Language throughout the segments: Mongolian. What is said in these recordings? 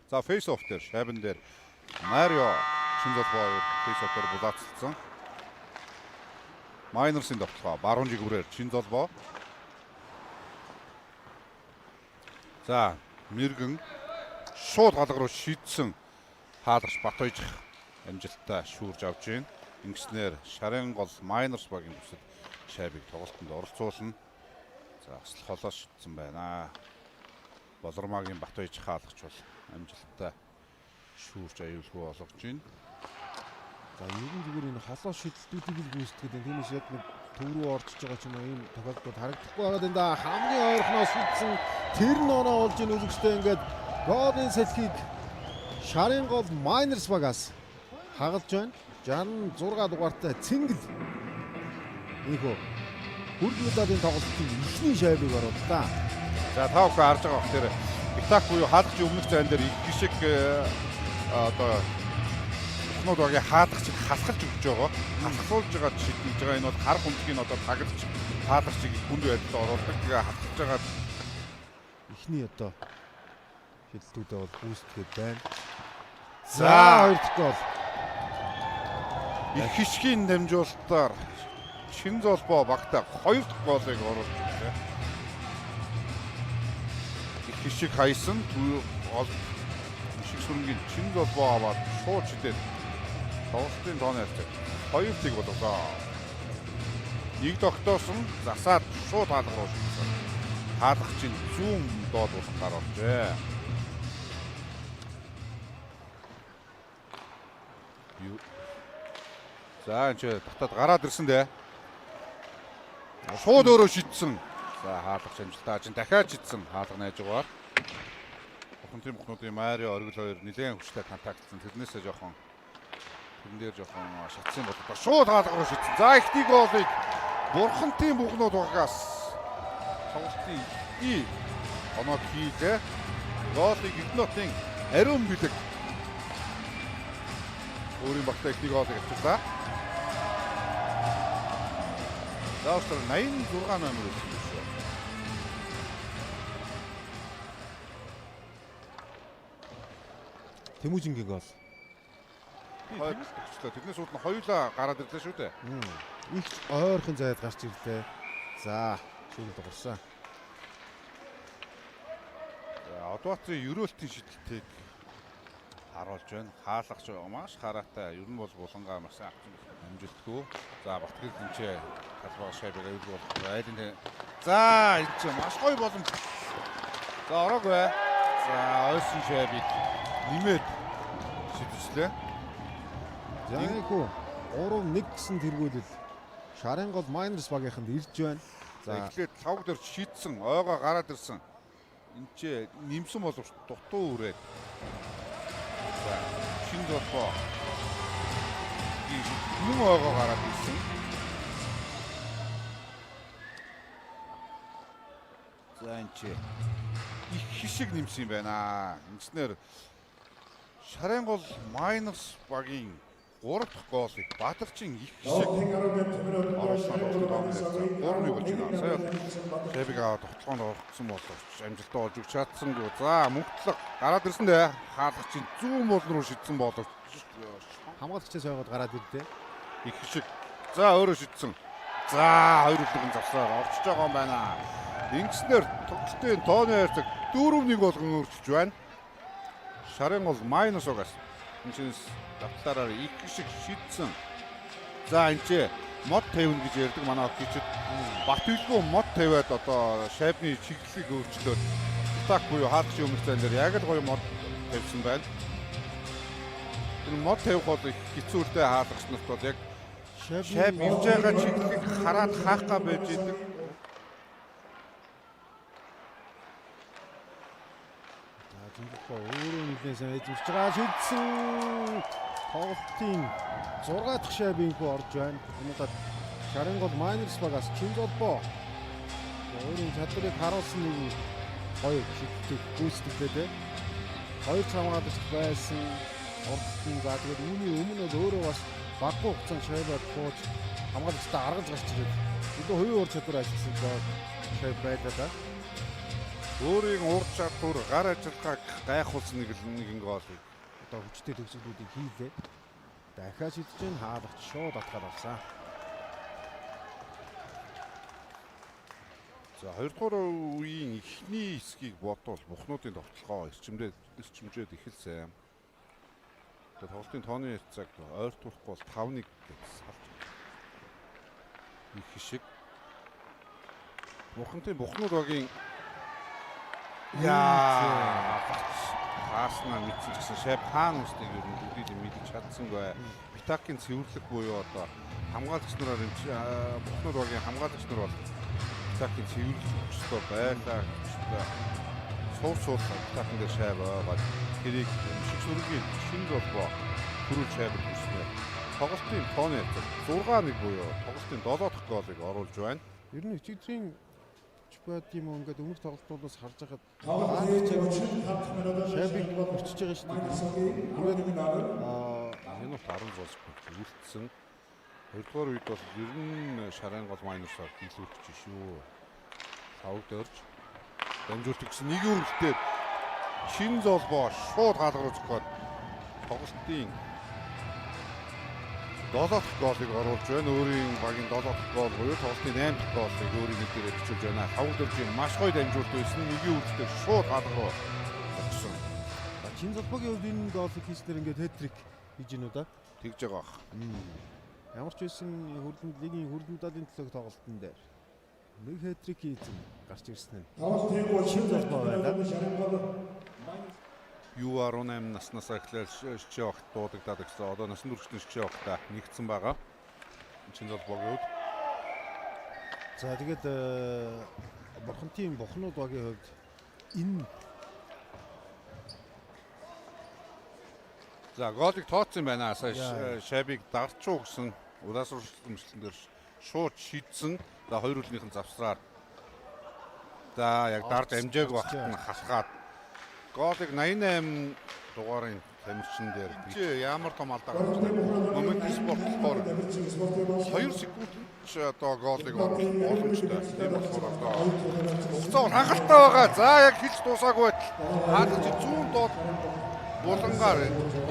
За face off дээр шайбан дээр Марио Чинзолбоо хоёр face off дээр булаацалдсан. Майнерсын довтлогоо баруун жигүүрээр Чинзолбоо. За мэргэн шууд галга руу шидсэн хаалгач Батбаяжих амжилттай шүүрж авч байна. Ингэснээр шарын гол Майнерс багийн бүсэд шайбыг тоглолтод оролцуулна. За асал холоо шидсэн байна. Болормаагийн Батбаяжих хаалгач бол амжилттай шүүрж аюулгүй болгож байна. За ер нь зүгээр энэ холоо шидэлтүүдийг л гүйцэтгэдэг. Тиймээс яг нэг төв рүү орчиж байгаа ч юм уу ийм тохиолдлууд харагдахгүй байгаа даа. Хамгийн ойрхоноос шидсэн тэр нь оноо болж ийн үзэгчтэй ингээд голын салхийг шарын гол Майнерс багаас хагалж байна. 66 дугаартай Цэнгэл ийхүү хүрд медалийн тоглолтын эхний шайбыг орууллаа. За та бүхэн харж байгаа бох тэр Итак буюу хаалгачийн өмнөх зайн дээр их гişиг одоо Ухнууд багийн хаалгачийг халахалж өгч байгаа. Халахлуулж байгаа шийдэж байгаа. Энэ бол хар хүндгийн одоо тагалж хаалгачийг хүнд байдалд оруулдаг. Тэгээ халахж байгаа эхний одоо шидэлтүүдээ бол гүйцэтгээд байна. За хоёр дахь гол. Их хишгийн дамжуулалтаар Шинзолбоо багтаа хоёр дахь голыг оруулж өглөө. Их хишиг хайсан гол ишиг сүрэнгийн Шинзолбоо аваад шууд шидээд тоглолтын тооны харьцааг 2-1 болголоо. Нэг тогтоосон засаад шууд хаалга руу шидсэн. Хаалгачийн зүүн доод булгаар оржээ. За энэ ч татаад гараад ирсэн дээ. Шууд өөрөө шидсэн. За хаалгач амжилтаа чинь дахиад шидсэн. Хаалга найжгаар. Бурхантын бүхнүүдийн Марио оргил хоёр нэлээд хүчтэй контактлсан. Тэрнээсээ жоохон тэрэн дээр жоохон шатсан болоо. Шууд хаалга руу шидсэн. За ихний голыг Бурхантын бүхнүүд багаас тоглолтын ихний оноод хийлээ. Голыг Эрдэнэтийн Ариун бэлэг өөрийн багтаа ихний голыг авчирлаа. За уучлаарай 86 номер байсан юм шүү. Тэмүүжингийн гол. Хоёр төгслөө. Тэрнээс үүдэн хоёулаа гараад ирлээ шүү дээ. Их ойрхон зайд гарч ирлээ. За шүүгэл дуурсан. За Одбаатарын ерөөлтийн шидэлтийг харуулж байна. Хаалгач маш хараатай. Ер нь бол булангаа маш сайн авсан амжилтгүй. За Батгэр дэнчээ талбай шайбыг аюулгүй болох. Айлын за энэ ч маш гоё боломж. За ороогүй. За ойсон шайбыг нэмээд шидэлжлээ. За ийхүү 3-1 гэсэн тэргүүлэл шарын гол Майнерс багийнханд ирж байна. За эхлээд лавг дээр шидсэн, ойгоо гараад ирсэн. Энд ч нэмсэн боловч дутуу үрээд. За шин золбоо. Мөн ойгоо гараад ирсэн. За энэ ч их хишиг нэмсэн юм байна. Ингэснээр шарын гол Майнерс багийн 3 дахь голыг Бадарчин их хишиг оруулсан тоглолтод 3-1 болж байна. Сая бол шайбыг аваад тоглоонд орсон боловч амжилттай болж өгч чадсангүй. За мөнгөтлөг гараад ирсэн дээ. Хаалгачийн зүүн болон руу шидсэн боловч Хамгаалагчаас ойгоод гараад ирлээ. их хишиг. За өөрөө шидсэн. За хоёр үлдэн завсаар орчиж байгаа юм байна. Ингэснээр тоглолтын тооны хайрцаг 4-1 болгон өөрчилж байна. Шарын гол Майнус угаас энэ давталаараа их хишиг шидсэн. За энэ ч мод тавина гэж ярьдаг манай хоккейчид. Бат билгүү мод тавиад одоо шайбны чиглэлийг өөрчлөөд атак буюу хаалгачийн өмнөх зайн дээр яг л гоё мод тавьсан байна. Энэ мод тавих бол их хэцүү л дээ хаалгач нарт бол яг шайб ирж байгаа чиглэлийг хараад хаах га байж идэг. За Зингэлбоо өөрөө нэлээд сайн эзэмшиж байгаа шидсэн. Тоглолтын 6 дахь шайб инхүү орж байна. Өнөөдөр шарын гол Майнерс багаас Чинзолбоо өөрийн чадварыг харуулсан нэг гоё шидэлтийг гүйцэтгэлээ дээ. Хоёр хамгаалагч байсан. Урдтын за тэгээд үүний өмнө бол өөрөө бас баггүй хугацаанд шайбаа тууж хамгаалагчдаа аргаж гарч ирээд илүү хувийн ур чадвар ажилласан гол шайб байлаа да. Өөрийн ур чадвар, гар ажиллагааг гайхуулсан нэг нэгэн гоолыг одоо хүчтэй төгсгөлүүдийг хийлээ. Дахиад шидэж гин хаалгач шууд атгаад авсан. За хоёрдугаар үеийн эхний хэсгийг бодвол бухнуудын довтлогоо эрчимжээд эхэлсэн. Тэгээ тоглолтын тооны харьцааг ойртуулахгүй бол 5-1 гэж салж их шиг. Бурхантын бухнууд багийн яа хааснаа мэдсэн ч гэсэн шайб хаана үснийг ер нь төдийлөн мэдэж чадсангүй. Питакийн цэвэрлэг буюу одоо хамгаалагч нараар бухнууд багийн хамгаалагч нар бол Питакийн цэвэрлэж өгөх ёстой байлаа гэж суур суур Питакын дээр шайб байгаад тэрийг шиг сүргийн шинэ золбоо төрүүл шайбар хүснэ. Тоглолтын тооны харьцаа 6-1 буюу тоглолтын 7 дахь гоолыг оруулж байна. Ер нь өчигдрийн ч байд юм уу ингээд өмнөх тоглолтуудаас харж байхад шайбыг өчөж байгаа шүү дээ. Тэгээд энэ бол 16 секунд үлдсэн. Хоёрдугаар үед бол ер нь шарын гол майнусаар дийлүүлж шүү. Савд орж дамжуулт гэсэн нэг өргөлтөөр шин золбоо шууд хаалга руу зөхиод тоглолтын 7 дахь гоолыг оруулж байна. Өөрийн багийн 7 дахь гол буюу тоглолтын 8 дахь голыг өөрийн нэг дээрээ бичүүлж байна. Хавг дөржийн маш гоё дамжуулт байсан. Нэгийн үргэлтээр шууд хаалга руу зогсон. Чин золбоогийн хувьд энэ голыг хийснээр ингээд хэтрик хийж гинүү да. Тэгж байгаа бах. Ямар ч байсан хөрөлдөнд лигийн хөрөлдөнд медалийн төлөөх тоглолтын дээр нэг хэтрик хийсэн гарч ирсэн нь. Чин золбоо байлаа. U18 наснаас эхлээл шижээ огт дуудагдаад гэсэн. Одоо насан туршид шижээ огтаа нэгдсэн байгаа. Чин золбоогийн хувьд. За тэгээд Бурхантын бухнууд багийн хувьд энэ за голыг тооцсон байна. Сая шайбыг дарчуу гэсэн удаасруулсан мөчлөн дээр шууд шидсэн. За хоёр үлнийхэн завсраар за яг дарж амжаагүй багт нь халахаад голыг 88 дугаарын тамирчин дээр ямар том алдаа гарч байна. Момент спорт болохоор 2 секунд ч одоо голыг оруулах боломжтой. Тийм болохоор одоо хугацаа бол хангалттай байгаа. За яг хэлж дуусаагүй байтал хаалгач зүүн доод булангаар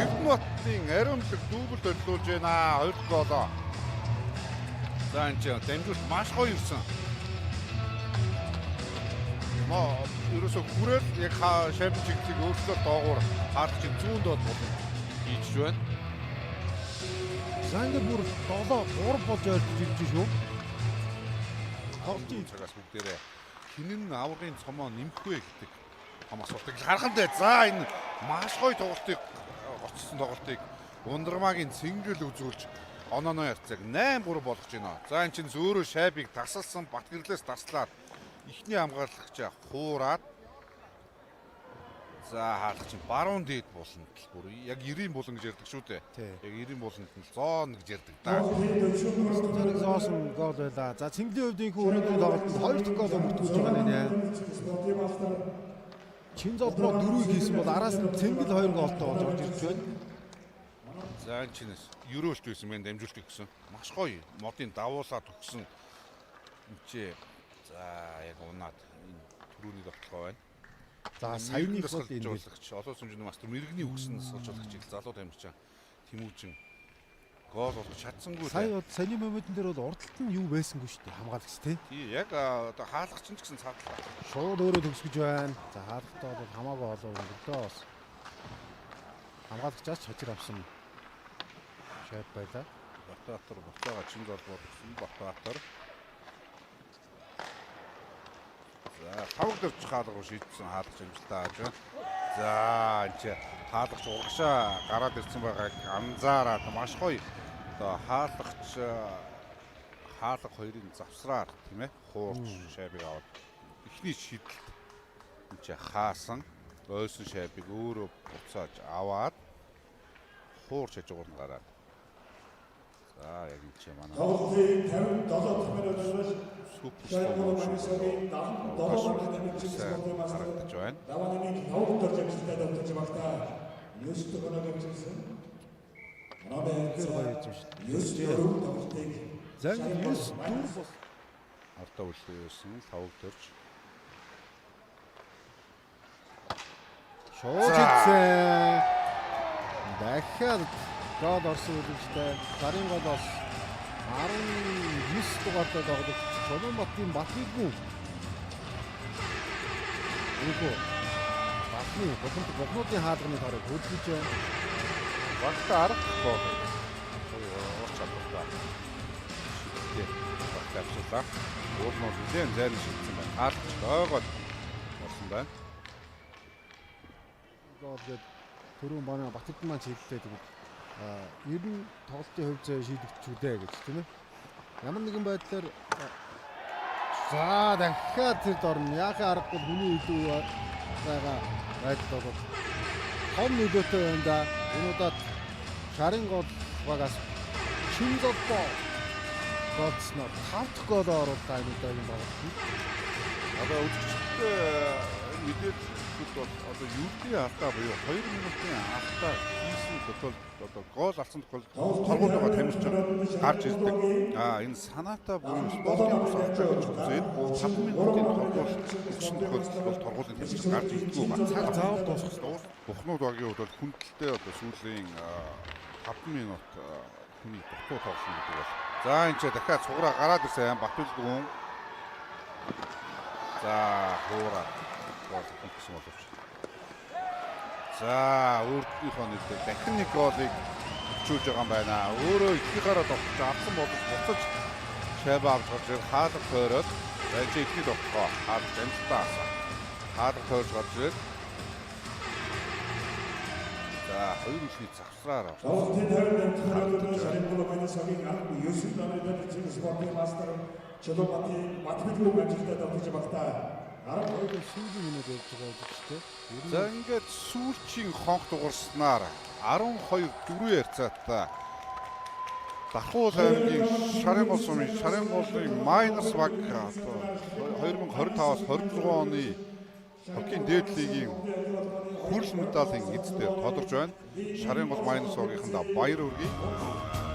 Эрдэнэбатын ариунлаг дүүбэлд төлөвлөж байна. 2 дахь голоо. За энэ чинь дамжуулт маш гоё ирсэн. Ерөөсө хүрээл яг шайбан чиглэлийг өөрчлөлт доогуур хаалгач зүүн доод булан хийж байна. За ингээд бүр 7-3 болж ойртож ирж шүү. Тоглолтын цагаас бүгдээрээ хинэн аврагын цомоо нэмэх вэ гэдэг том асуултыг хархан дээр. За энэ маш гоё тоглолтыг гоцсон тоглолтыг Ундрмагийн цэнгэл үзүүлж онооны харьцааг 8-3 болгож байна. За энэ чинь өөрөө шайбыг тасалсан Батгэрлээс таслаад эхний хамгаалагчаа хуураад за хаалгач нь баруун дээд буланд л бүр яг 90 булан гэж ярьдаг шүү дээ. Яг 90 буланд нь зоон гэж ярьдаг да. Зэрэг зоосон гол байлаа. За цэнглийн хувьд инхүү өнөөдрийн тоглолтод 2 дахь голоо бүртгүүлж байгаа нэ. Чин золбоо 4-ийг хийсэн бол араас нь цэнгэл 2 голтой болж орж ирж байна. За энэ чинээс ерөөлт байсан мэн дамжуулт өгсөн. Маш гоё модын давуулаад өгсөн. Энд чи за яг унаад энэ түрүүний довтлогоо байна. За саяных бол энэ жуулагч олон хэмжээний мастер мэрэгний үгсэн насалжуулагч залуу тамирчин Тэмүүжин гол болгож чадсангүй. Сая бол саяны моментын дээр бол урдталт нь юу байсангүй шүү дээ хамгаалагч тий. Тий яг одоо хаалгач нь ч гэсэн цаадлаа. Шууд өөрөө төгсгөж байна. За хаалгатай бол хамаагүй олон өнгөлөө бас. Хамгаалагчаас хачир авсан шайб байлаа. Батбаатар буцаага чин золбоо өгсөн Батбаатар. За тавг дөрч хаалга руу шийдсэн хаалгач амжилттай авч байна. За энэ чи хаалгач урагшаа гараад ирсэн байгааг анзаараад маш гоё одоо хаалгач хаалга хоёрын завсраар тийм хуурч шайбыг аваад эхний шидэлт энэ чи хаасан ойсон шайбыг өөрөө буцааж аваад хуурч хажуугаар нь гараад. За яг энэ чи манай тоглолтын 57 дахь минутанд супер slow motion харагдаж байна. За ингээд 9-4 бол ардаа үлдээсэн лавг дөрж. Шууд хийсэн. Дахиад гол орсон үлэмжтэй. Сарын гол бас 19 дугаартай тоглогч Чулуунбатын Батбилгүн. Үгүй. Батны бухимд бухнуудын хаалганы тарыг хөдөлгөж байна. Багта 10 дахь гол. Ур чадвартай. Шидтэй багт авчлаа. Уул нь бол нэлээд зайран шидсэн байна. Хаалгач ойгоод орсон байна. Гол гээд түрүүн манай Батэрдэн маань хэллээ, тэгвэл ер нь тоглолтын хувь заяа шийдэгдчихүүлээ гэж, тийм ээ. Ямар нэгэн байдлаар за дахиад тэр дорно. Яахын аргагүй хүний илүү байгаа байдал бол том нөлөөтэй байна да. Энэ удаад шарын гол багаас Чинзолбоо голцсноор 5 дахь голоо орууллаа энэ удаагийн тоглолтод. Одоо үзэгчдээ мэдээлэл бол одоо юудын алдаа буюу 2 минутын алдаа хийсэн тохиолдолд одоо гол алсан тохиолдолд торгуулгаа тамирч гарч ирдэг. Энэ санаатай буюу спортын бус алдаа гэж үзээд 5 минутын торгуул өгсөн тохиолдолд бол торгуулийн тамирч гарч ирдэггүй ба. Цаг заавал дуусах ёстой. Бухнууд багийн хувьд бол хүндэлтэй одоо сүүлийн 5 минут хүний дутуу тоглосон гэдэг бол. За энэ ч дахиад цуграа гараад ирсэн Батүлгүн. За хуураа гол гэсэн боловч. За өөртнийхөө нэрээр дахин нэг голыг өгчүүлж байгаа юм байна. Өөрөө ихийнхаараа тогтож авсан боловч буцаж шайба авч гарч ирээд хаалга тойроод за энэ ихний тогтгоо хаалга амжилттай авсан. Хаалга тойрж гарч ирээд за хоёр үлний завсраар авсан. Тоглолтын 58 дахь минутанд Шарын гол Майнас багийн 19 номертой эцэг спортын мастер Чулуунбатын Батбилгүн амжилттай тоглож багтаа. 12 сүүлийн минут явж байгаа үзэгчтэй. За ингээд сүүлчийн хонх дугарснаар 12-4 харьцаатай Дархуул аймгийн Шарын гол сумын Шарын голын Майнерс баг 2025-аас 26 оны хоккейн дээд лигийн хүрэл медалийн эзэдээр тодорч байна. Шарын гол Майнерс багийнхандаа баяр хүргэе.